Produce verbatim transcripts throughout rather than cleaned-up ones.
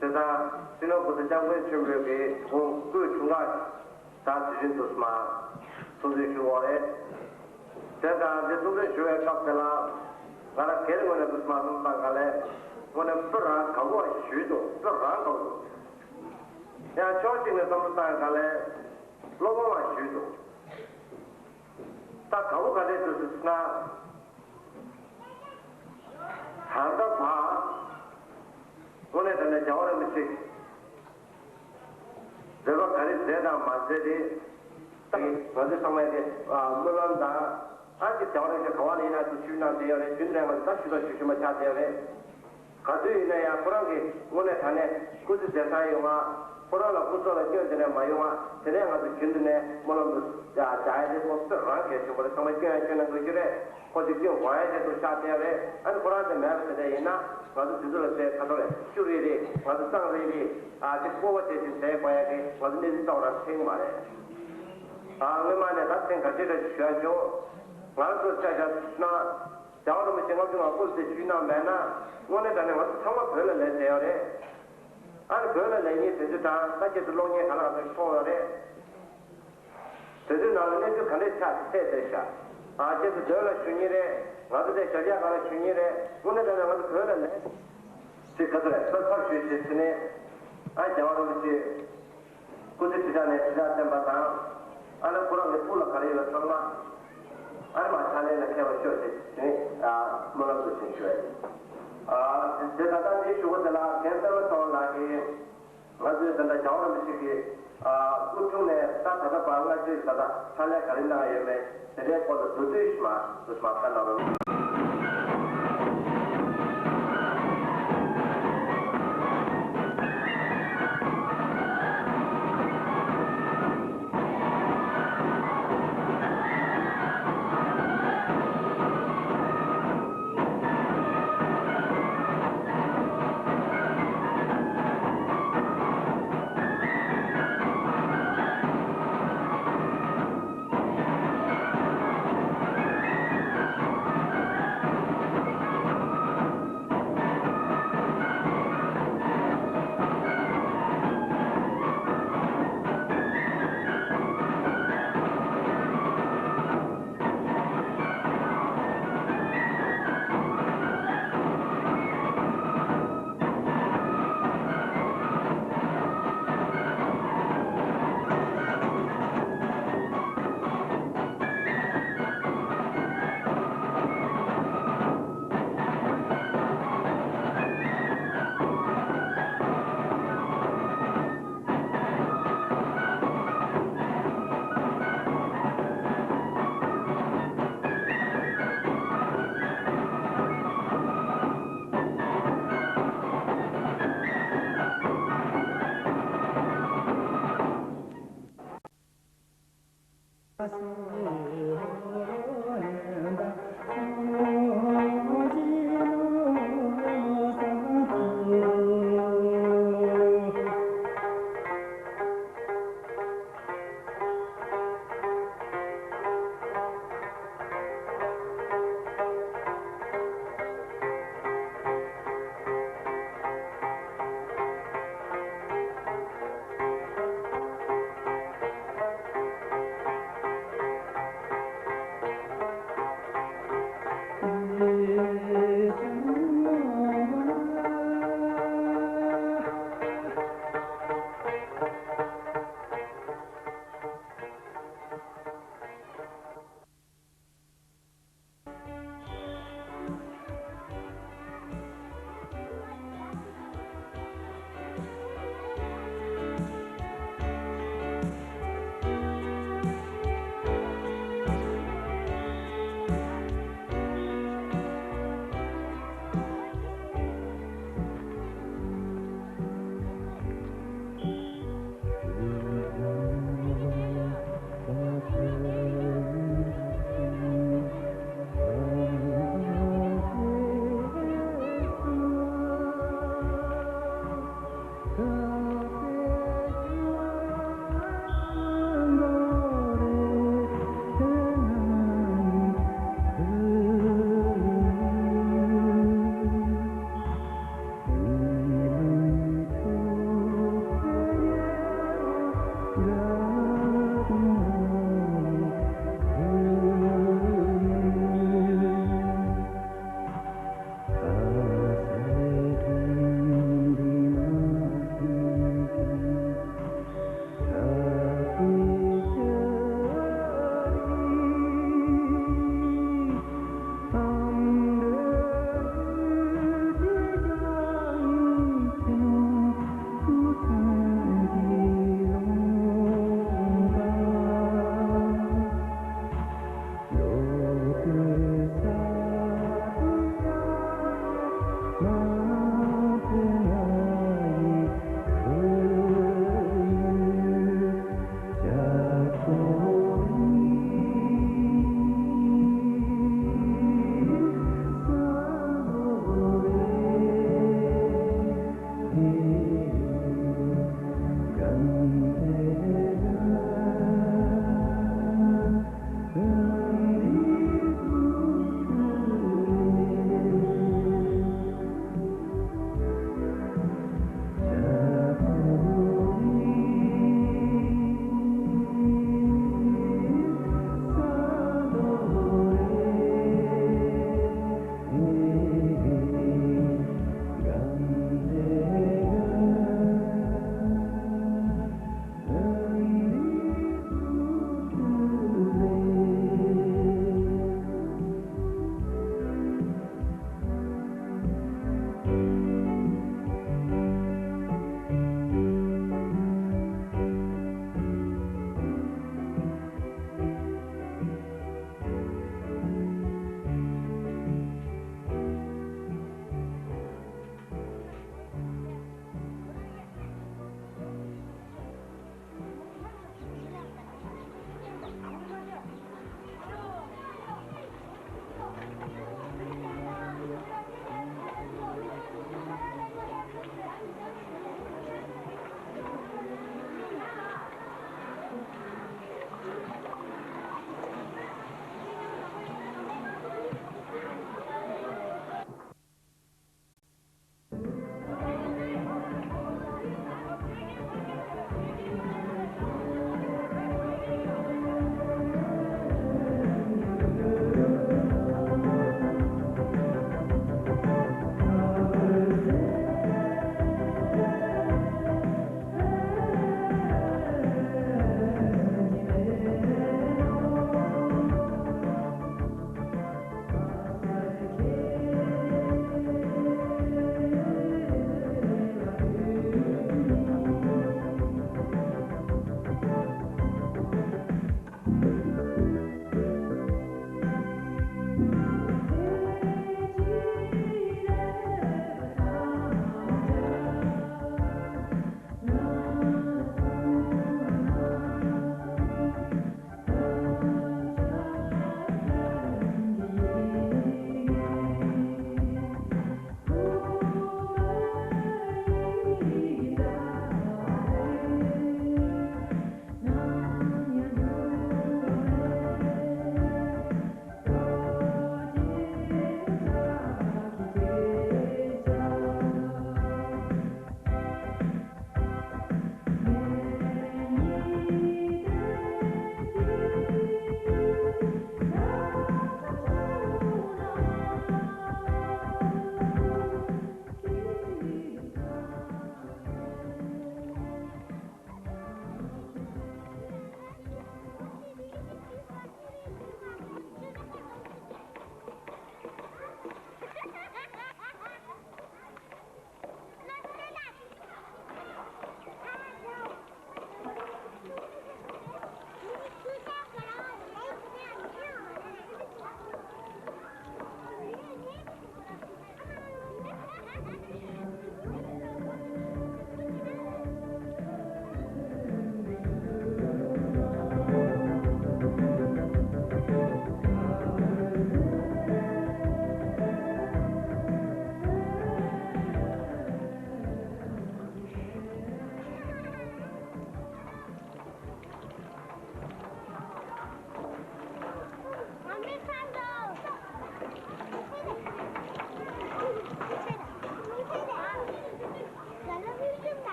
དེ་དང་སྤྱི་ནོར་༸གོང་ས་༸སྐྱབས་མགོན་ཆེན་པོའི་གི་དགུང་སྐུའི་འཁྲུངས་སྐར་དང་དེ་བཞིན་དུ་མ་གསུང་ཆོས་ཞུ་བ་རེད། དེ་དང་དེ་གསུང་ཆོས་ཞུ་བའི་སྐབས་དེ་ལ་ང་རང་སྒེར་ངོས་ནས་དུ་མ་བསམ་བཏང་ག་ལས་དངོས་གནས་སྤུ་རང་དགའ་བོ་ཞུས་འདུག་སྤུ་རང་དགའ་བོ། ཡང་ཕྱོགས་གཅིག་ནས་བསམ་བློ་བཏང་ག་ལས་བློ་ཕམ་ཞུས་འདུག་ད་དགའ་བོ་ག་འདྲས་འདུག་ཟེར་ན། ད་ལྟ་བར་དངོས་གནས་དྲང་གནས་རྒྱལ་བ་རིན་པོ་ཆེ་མཛད་པ་ག་རེ་མཛད་དང་མ་མཛད་དེ། ད་ང་ཚོ་ཚང་མས་དེ་སྨོན་ལམ་དང་ཨ་ཅེ་རྒྱལ་བ་རིན་པོ་ཆེ་ག་བ་ལ་ཡིན་ན་དེ་ཞུས་གནང་བསྡད་ཡོད་རེད། རྒྱུན་དུ་ནས་ང་ཚོ་ད་ཞུ་དང་ཞུ་ཞུ་མ་ཆགས་བསྡད་ཡོད་རེད། ག་དུས་ཡིན་ན་ཡང་ཁོ་རང་གི་དངོས་གནས་དྲང་གནས་སྐུ་ཚེ་མཛད་སར་ཡོང་བ། ཁོ་རང་ལ་སྐུ་སྲོག་ལ་སྐྱོན་དེ་ནས་མ་ཡོང་བ། དེ་ནས་ང་ཚོ་རྒྱུན་དུ་ནས་སྨོན་ལམ་དུ་བྱ་བྱ་ཡ་དེ་ཁོ་ཚོ་རང་གལ་ཆེན་པོ་རེད། ཚང་མས་སྐྱོན་ཡང་སྐྱོན་གནང་དགོས་ཀྱི་རེད། ཁོ་ཚོས་སྐྱོན་དགོས་ཡ་དེ་ཚོ་ཤག་བསྟན་རེད། ཨ་ནི་ཁོ་རང་དེ་མེད་པ་དེ་འདྲ་ཡིན་ན་ང་ཚོ་དེ་ཚོ་ལ་དཔེ་ཁ་ཐོར་རེད། སྐྱུ་རེ་རེད། ང་ཚོ་གཙང་རེ་རེད། ཨ་དེ་སྤོབས་པ་དེ་བཞིན་བྱས་དགོས་ཡ་གི་ང་ཚོ་གནས་ཚུལ་རྩ་བ་རང་ཐེངས་མ་རེད། ཨ་སྔོན་མ་ནས་ད་ཐེངས་ག་ཚོད་རེ་ཞུ་ཡ་འཇོག་ང་ཚོ་ཆ་བཞག་ན། རྒྱལ་བ་རིན་པོ་ཆེ་ལྔ་བཅུ་ང་དགུ་ལ་དེ་ཞུས་གནང་མེད་ན། དངོས་གནས་དྲང་གནས་ང་ཚོ་ཚང་མ་བོད་ལ་ལས་བསྡད་ཡོད་རེད། ཨ་ནི་བོད་ལ་ལས་མཁན་དེ་ཚོ་དང་ད་ཁྱེད་ཚོ་གློག་བརྙན་ག་ལ་ག་ཚོད་མཐོང་ཡོད་རེད། དེ་ཚོའི་ནང་ལ་གནས་ཚུལ་ག་འདྲས་ཆགས་ཚད་བསྡད་ཤག་ཨ་ཁྱེད་ཚོ་བོད་ལ་ཞུ་མཁན་རེད། ང་ཚོ་དེ་ཞབས་ཡག་ག་ལ་ཞུ་མཁན་རེད། དངོས་གནས་དྲང་གནས་ང་ཚོ་བོད་ལ་ལས་ཅིག་ག་ཚོད་རེད། ཚོད་ཚར་ཞུས་བྱས་དེ་ནས་ཨ་རྒྱལ་བ་རིན་པོ་ཆེ། སྐུ་ཚེ་ཁྲི་ཕྲག་ནས་ཁྲི་ཕྲག་བརྟན་པ་དང་། ཨ་ནི་ཁོ་རང་གི་ཐུགས་ལ་ག་རེ་ཡོད་ཚང་མ། ཨ་ནི་མ་ཕྱག་ལེན་ལ་འཁེལ་བར་ཤོག་ཅེས་དེ་ནས་སྨོན་ལམ་དུ་ཞིང་ཞུ་བས། དེ་ད་ལྟ་འདིའི་ཞུ་སྒོ་དེ་ལ་རྒན་བསྟན་པ་ཚེ་དབང་ལགས་ཀྱིས་ང་ཚོའི་ད་ལྟ་རྒྱལ་བ་རིན་པོ་ཆེ་གི་སྐུ་འཁྲུངས་ནས་ད་ད་ལྟ་བར་སྔ་ཕྱིར་ད་ལྟ་ཕྱག་ལས་ག་རེ་གནང་ཡོད་མེད། དེ་འདྲའི་སྐོར་ལ་མདོར་བསྡུས་ཤིག་མ་མ་བཀའ་གནང་རོགས།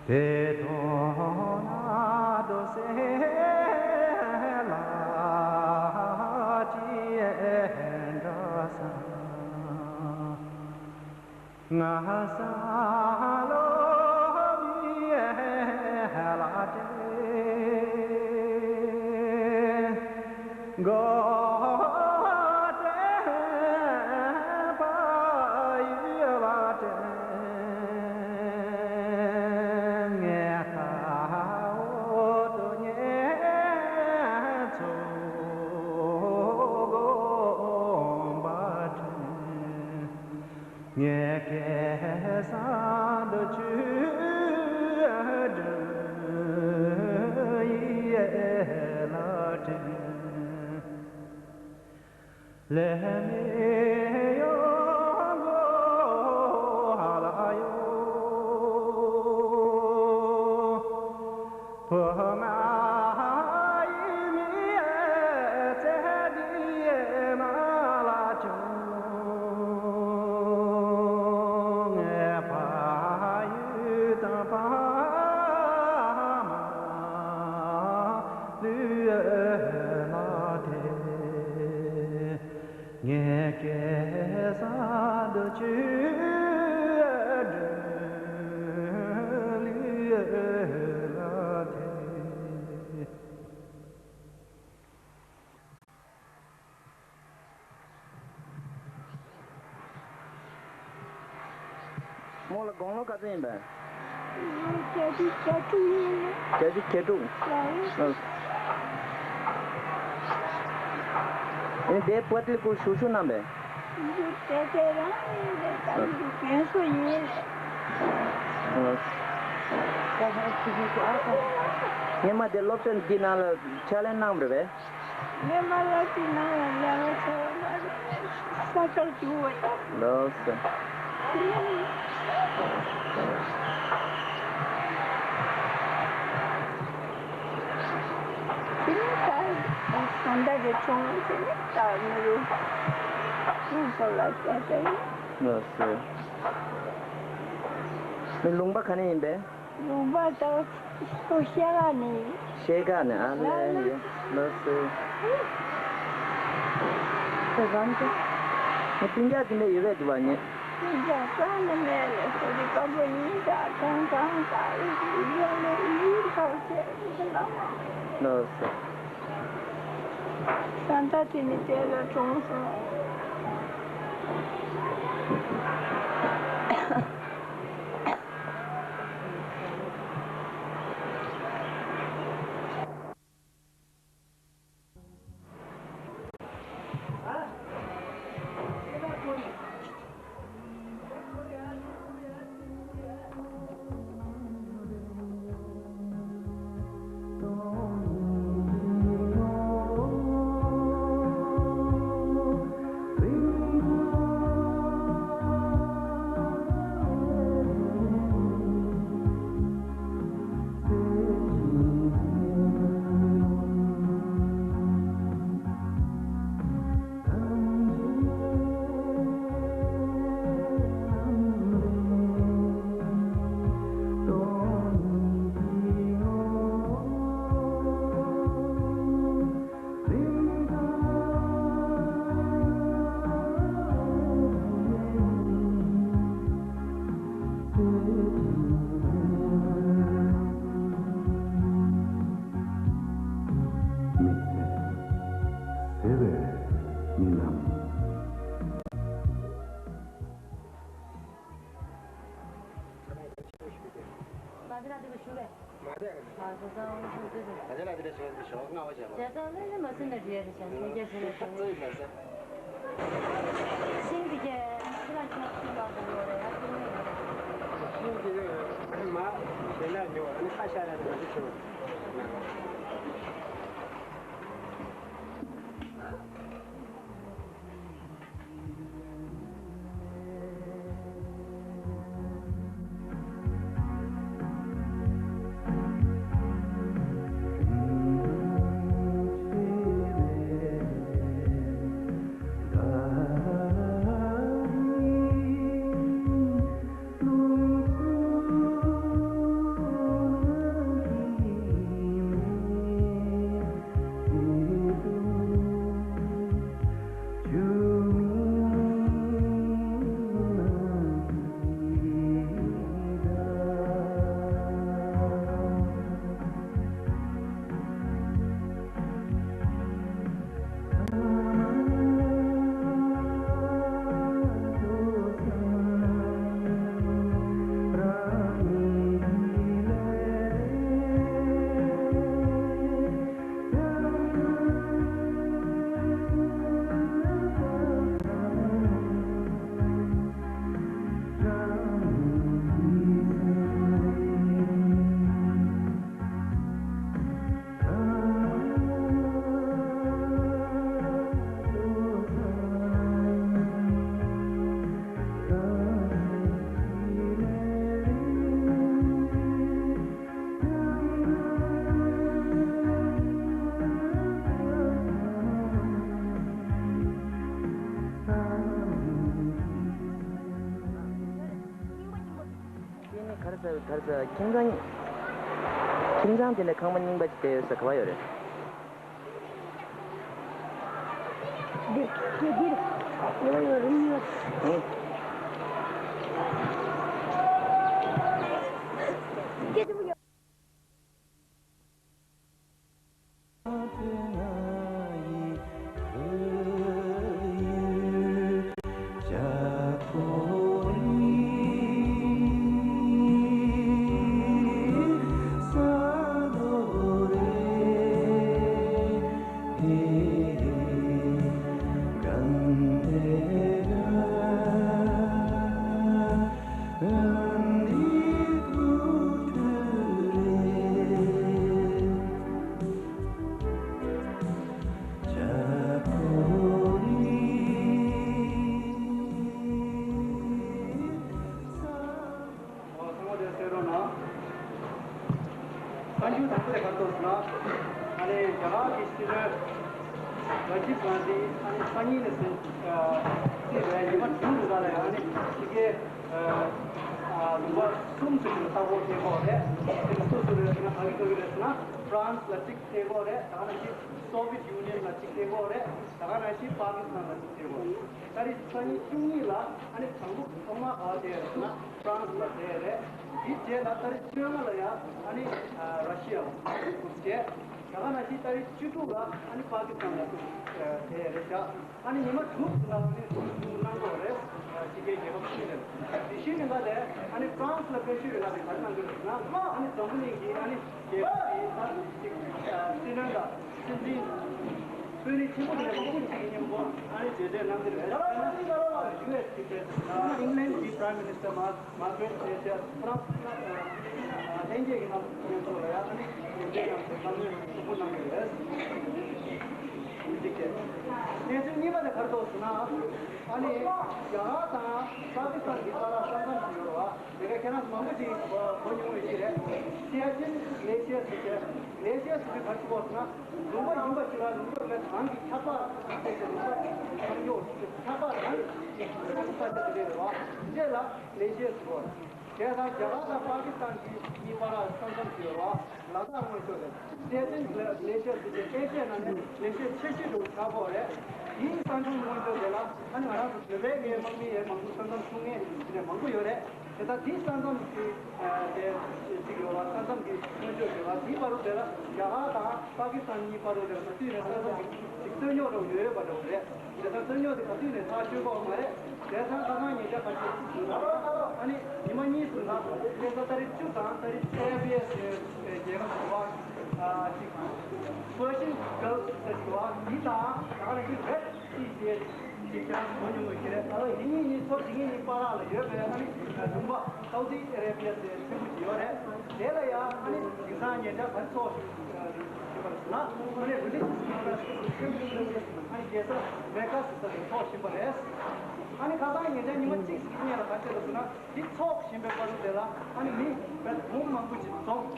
དེ་མཐོང་ན་འདུ་བྱེད་ལ་ཅི་འདྲ་བསམ། ང་ས་ལོ་མི་ལ་སྤྲད། མགོ་སྤྲད་པ་ཡུལ་ལ་སྤྲད། ངས་ཁ་འོ་དོ་ཉན་ཚོ་དགོངས་པ་དྲན། ངས་སྐལ་བཟང་དུ་ཆུ་སྒྲིལ་ཡིད་ལ་དྲན། ལས་མེད་ཡོང་སྒོ་ལ་ཡོང་། བུ་ང་ཡི་མི་ཚེ་འདི་མ་ལ་བྱུང་། ངའི་ཕ་ཡུལ་དང་ཕ་མ་ལུས་ལ་དེ། ངས་སྐལ་བཟང་དུ་ཆུ་སྒྲིལ་ལུས་ལ་དེ། མོ་ལ་དགུང་ལོ་ག་ཚོད་ཡིན་པས། བརྒྱད་ཅུ་གྱ་དྲུག་ཡིན། བརྒྱད་ཅུ་གྱ་དྲུག་ལགས། ཨ། ཨེ་དེ་པོ་ཏི་ལི་ཀུ་ཞུ་ཞུ་གནང་པས། འདི་དེ་དེ་རང་ཡིན་པས། ད་འདི་རྒན་གསོ་ཡིན། ཨ། ངས་མ་དེ་སློབ་གྲྭ་འདི་ནང་ལ་ཕྱག་ལས་གནང་བ་རེད་པས། ངས་མ་ལ་དེ་ནང་ལ་ལས་ཀ་བྱས་པ་མ་རེད། ས་ཆར་རྒྱུག་པ་དང་། ལགས་སོ། དེ་ནས་ད་བཟའ་ཟླ་གི་གྲོངས་དེ་ནས་ད་མི་རུ་ཁྱིམ་ཚང་ལ་བསྡད་པ་ཡིན། ལགས་སོ། ལུང་པ་ག་ནས་ཡིན་པས། ལུང་པ་ད་སོ་ཤེལ་དཀར་ནས་ཡིན། ཤེལ་དཀར་ནས། ཨ་ལས་ཡིན། ལགས་སོ། ཁྱེད་རང་ཚོ་ངས་སྤུན་ཀྱག་དེ་འདྲ་ཡོད་པས་འདུག་པ་ངས། སྤུན་ཀྱག་རྩ་ནས་མེད་ལ། སོ་རི་སྐམ་པོ་ཡིན། ད་གང་གང་ད་ཡོད་ལ་ཡིན་ཐག་ཆད་ཡིན་ལ། ལགས་སོ། ད་ལྟ་དེ་ནི་དེ་ལ་གྲོངས་སོང་། ཨ་ཙི་ར་དེ་ག་ཤུ་རེད། མ་རེད། ཨ་ཙི་ཙི་ཨོ་ཙི་ཙི་ཙི། ཨ་ཙི་ར་དེ་ག་ཤུ་རེད། ཞོགས་སྔ་བ་བྱས་པ། ཙི་ཙི་ལེ་ལེ་མ་སུ་ནེ་རེད་རེད་ཤག་ཤུ་རྒྱ་ཤུ་རེད་ཤག་ཙི་མ་ཟེར། ཤིང་དེ་ག་ཨ་ཙི་ར་ཁྱོད་ཤིང་ལ་གོ་ལོ་རེད་ཨ་ཙི་ནེ་རེད། ཤིང་དེ་ག་མ་ཞེ་ན་ཉོ་ཨ་ནི་ཁ་ཤ་ར་དེ་ག་ཤུ་རེད། དེ་ནི་ག་རེ་ཟེར་ག་རེ་ཟེར། ཁྱིམ་ཚང་། ཁྱིམ་ཚང་དེ་ནས་ཁང་པ་རྙིང་པ་ཅིག་བསྡད་ཡོད་ས་ག་པར་ཡོད་རེད། འདིར་ཁྱེད་འདིར་ཉོ་ཡོད་རུང་ཉོ། ཨང་། ཁྱེད་འདི་ཉོ། ཨོ། ཚང་མ་དེ་གསན་རོགས་གནང་། གསར་འགྱུར་དང་པོ་དེ་ག་རེ་འདུག་ཟེར་ན། ཨ་ནི་རྒྱ་གར་གྱི་སྲིད་བློན་ར་ཇིབ་གྷན་དྷི་ཨ་ནི་སང་ཉིན་ནས་ཟིན་ཨ་རྩིས་རེད། ཉི་མ་དྲུག་རིང་ལ་ཡང་ཨ་ནི་ཕྱི་རྒྱལ་ཨ་ལུང་པ་གསུམ་ཙམ་ཞིག་ལ་ལྟ་སྐོར་ཕེབས་ཀྱི་ཡོད་རེད། དེ་ལ་སོ་སོ་རེད་ཟེར་ན་ག་གི་ག་གི་རེད་ཟེར་ན་ཧྥ་རན་སི་ལ་གཅིག་ཕེབས་ཀྱི་ཡོད་རེད། ད་ག་ནང་བཞིན་སོ་བི་ཡེཊ་ཡུ་ནི་ཡན་ལ་གཅིག་ཕེབས་ཀྱི་ཡོད་རེད། ད་ག་ནང་བཞིན་པ་ཀི་སི་ཐན་ལ་གཅིག་ཕེབས་ཀྱི་ཡོད་རེད། ད་རེས་སང་ཉིན་བཅུ་གཉིས་ལ་ཨ་ནི་དང་པོ་ཐོག་མར་ག་པར་བསྡད་ཡོད་ཟེར་ན་ཧྥ་རན་སི་ལ་བསྡད་ཡོད་རེད། དེའི་རྗེས་ལ་ད་རེས་བཅོ་ལྔ་ལ་ཡང་ཨ་ནི་ཨ་ར་ཤི་ཡ་ལ་ཐུག་བྱས། ད་ག་ནང་བཞིན་ད་རེས་བཅུ་དྲུག་ལ་ཨ་ནི་པ་ཀི་སི་ཐན་ལ་ཐུག་བསྡད་ཡོད་རེད་ཤག་ཨ་ནི་ཉི་མ་དྲུག་ཙམ་ལ་ཨ་ནི་ཐུག་གནང་གི་ཡོད་རེད། ཕྱི་རྒྱལ་རྒྱལ་ཁབ་བཞི་ནས། དེ་བཞིན་ཡིན་པ་ལས་ཨ་ནི་ཧྥ་རན་སི་ལ་བཀའ་ཤོག་ཡོད་ན་དེ་ག་རེ་གནང་གི་རེད་ཟེར་ན། ཨ་ནི་འཛམ་བུ་གླིང་གི་ཨ་ནི་རྒྱལ་ཁབ་ཀྱི་ད་ཅིག་སྲིད་བློན་དང་སྲིད་འཛིན་དཔོན་རིགས་ཆེན་པོ་དེ་མང་པོ་ཅིག་གི་མཉམ་པོ་ཨ་ནི་མཇལ་འཕྲད་གནང་གི་རེད། ཨ་ནི་ཡུ་ཨེས་ཀྱི་ཨིང་ལན་གྱི་Prime Minister མ་མར་གྷ་རེད་ཐེ་ཆར། ཧྥ་རན་སི་ལྷན་རྒྱས་ཀྱི་ནང་མཉམ་ཚོགས་ལ་ཡང་ཨ་ནི་མཇལ་འཕྲད་གནང་སྟེ་བཀའ་མོལ་ཕྱུག་པོ་གནང་གི་རེད། གཅིག་བྱས། གནས་ཚུལ་གཉིས་པ་དེ་ག་རེ་འདུག་ཟེར་ན། ཨ་ནི་རྒྱ་གར་དང་པ་ཀི་སི་ཐན་གྱི་བར་ལ་ས་མཚམས་ཤིག་ཡོད་རེད་བ། དེ་ག་ཁྱེད་རང་མང་པོ་ཅིག་གོ་མྱོང་བའི་ཞིག་རེད། སི་ཡ་ཅིན་གླེ་ཤི་ཡར་ཟེར་བྱས། གླེ་ཤི་ཡར་ཟེར་དུས་ག་རེ་ཞིག་གོ་ཟེར་ན། ལུང་པ་ཡིན་པ་ཞིག་ལ་ལུང་པ་རང་གི་ཆགས་པ་བྱས་ཏེ་ལུང་པ་ཆགས་ཡོད་ཆགས་པ་རང་གི་ས་ཆ་དེ་རེད་བ། འདི་ལ་གླེ་ཤི་ཡར་ཟེར་གོ། དེ་དང་རྒྱ་གར་དང་པ་ཀི་སི་ཐན་གྱི་གཉིས་བར་ལ་ས་མཚམས་ཤིག་ཡོད་རེད་བ། ལ་དྭགས་མངོན་ཤོག་རེད། སི་ཡ་ཅིན་གླེ་ཤི་ཡར་ཟེར་གྱི་ཨེ་ཤི་ཡའི་ནང་ནས་གླེ་ཤི་ཡར་ཆེ་ཤོས་དུ་ཆགས་ཀྱི་ཡོད་རེད། དེའི་ས་མཚམས་མངོན་ཤོག་དེ་ལ་ཨ་ནི་ང་རང་ཚོ་བོད་པའི་ངའི་དམག་མི་ཡང་མང་པོ་ས་མཚམས་སྲུང་མཁན་དེ་ནས་མང་པོ་ཡོད་རེད། དེ་ལྟར་དེའི་ས་མཚམས་ཀྱི་ཨ་དེ་ཅིག་ཡོད་ལ་ས་མཚམས་ཀྱི་མངོན་ཤོག་ཡོད་ལ་དེའི་བར་དུ་དེ་ལ་རྒྱ་གར་དང་པ་ཀི་སི་ཐན་གཉིས་བར་དུ་དེ་ལ་མ་མཐུན་ནས་ས་མཚམས་ཀྱི་ཅིག་རྩོད་རྙོག་འདྲ་བོ་ཡོད་ཡོད་པ་འདྲ་བོ་རེད། དེ་ལྟར་རྩོད་རྙོག་དེ་ག་དུས་ནས་ཐག་ཆོད་ཀྱི་ཡོད་མ་རེད། བྱས་ཙང་ཁ་སང་ཉེ་ཆར་ཁ་ཤས་ཤིག་ཟིན་ན། ཨ་ནི་ཉི་མ་གཉིས་ཟིན་ན་ཁ་སང་ཏ་རིག་བཅུ་དང་ཏ་རིག་བཅུ། རྒྱལ་ཁབ་བ་ཅིག་Persian Gulf ཟེར་བ་འདི་དང་ད་ག་ནང་བཞིན་Red Sea ཟེར་ཅིག་ཀྱང་གོ་མྱོང་བའི་ཞིག་རེད། ད་ལྟ་ཡིན་གཉིས་གཉིས་ཚོ་དེ་གཉིས་གཉིས་བར་ལ་ཡོད་པའི་ཨ་ནི་ལུང་པ་Saudi Arabia ཟེར་ཆེན་པོ་ཅིག་ཡོད་རེད། དེ་ལ་ཡང་ཨ་ནི་དེང་སང་ཉེ་ཆར་ག་ཚོགས་ཞིག་ཞིག་པ་ཟེར་ན་ཨ་ནི་Religious Conference ཨ་ནི་རྒྱལ་ས་Vegas ཟེར་ཚོགས་བཞིན་པ་རེད། ཨ་ནི་ཁ་སང་ཉེ་ཆར་ཉི་མ་གཅིག་ཟིག་གི་སྔོན་ལ་ག་བྱས་འདུག་ཟེར་ན། འདི་ཚོགས་བཞིན་པའི་སྐབས་སུ་དེ་ལ་ཨ་ནི་མི་བོད་མི་མང་པོ་ཞིག་འཛོམས།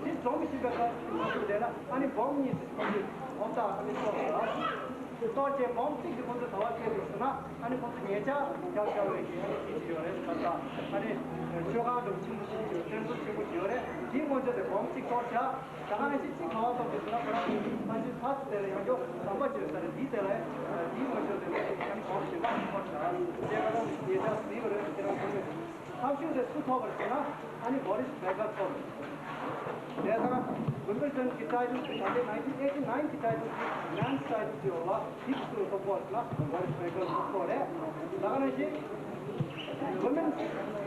འདི་འཛོམས་བཞིན་པའི་སྐབས་སུ་དེ་ལ་ཨ་ནི་འབུམ་གཉིས་ཀྱི་ཁོང་ཚོས་འབུམ་ཐག་ཨ་ནི་གཏོར་ཞིང་གཏོར་རྗེས་འབུམ་གཅིག་གི་ཁོང་ཚོས་ག་པར་ཁེལ་འདུག་ཟེར་ན། ཨ་ནི་ཁོང་ཚོས་ཉེ་ཆར་རྒྱབ་བཞག་པའི་གི་ཨ་ནི་དེ་ཅིག་ཡོད་རེད། ད་ལྟ་ཨ་ནི་མཆོད་ཁང་འདྲ་པོ་ཆེན་པོ་ཞིག་ཅིག་ཡོད། རྟེན་གཙོ་ཆེན་པོ་ཅིག་ཡོད་རེད། དེའི་སྔོན་ཆད་དེ་འབུམ་གཅིག་གཏོར་བཞག་ད་ག་ནང་བཞིན་གཅིག་ག་པར་གཏོར་འདུག་ཟེར་ན། ཁོ་རང་གི་ཕ་ཆུ་ཕ་ཆུ་དེ་ལ་ཡང་འགྱོ་ཟམ་པ་ཅིག་ཡོད་ས་རེད། འདིའི་དེ་ལ་ཡང་འདིའི་སྔོན་ཆད་དེ་ལ་ཨ་ནི་འབུམ་བཞི་པ་གཏོར་བཞག་དེ་ཁ་སང་ཉེ་ཆར་ཟིན་པ་རེད། ཁྱེད་རང་ཚོ་ནས། ཐབས་ཤུགས་དེ་སུ་ཐོབ་པར་བྱས་ན་ཨ་ནི་Boris Becker ཐོབ། དེ་ལྟར་Wimbledon གྱི་title དེ་ད་ལྟའི་nineteen eighty nine གྱི་title དེ་men's title དེ་ཡོད་པ་དེ་སུ་ཐོབ་པར་བྱས་ན་Boris Becker ཐོབ་པ་རེད། ད་ག་ནང་བཞིན་women's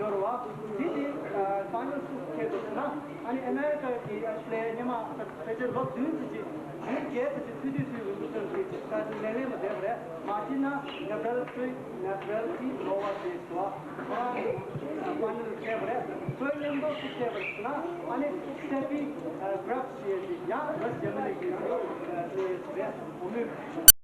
ཡོད་པ་དེ་དེ་final སུ་ཁེལ་འདུག་ཟེར་ན། ཨ་ནི་ཨ་མེ་རི་ཀ་གི་ཨ་ཤི་ལེ་ཉི་མ་ཕལ་ཆེར་ལོ་བདུན་ཙམ་ཅིག་ཉིན་བརྒྱད་ཙམ་ཅིག་ཐུང་ཐུང་ཐུང་Wimbledon གི་title ལེན་ལེན་མ་བསྡད་པ་རེད། མ་བྱས་ན་Navratilova ཟེར་བ་ཁོ་རང་གི་ཕ་ནལ་བྱས་པ་རེད། ཁོའི་མཉམ་དུ་སུ་བྱས་པ་རེད་ཟེར་ན་ཨ་ནི་Steffi Graf ཟེར་ཡ་ཅིག་ཡང་West Germany གི་ཨ་ནི་ཨ་ནི་རེད། འོ་མོས།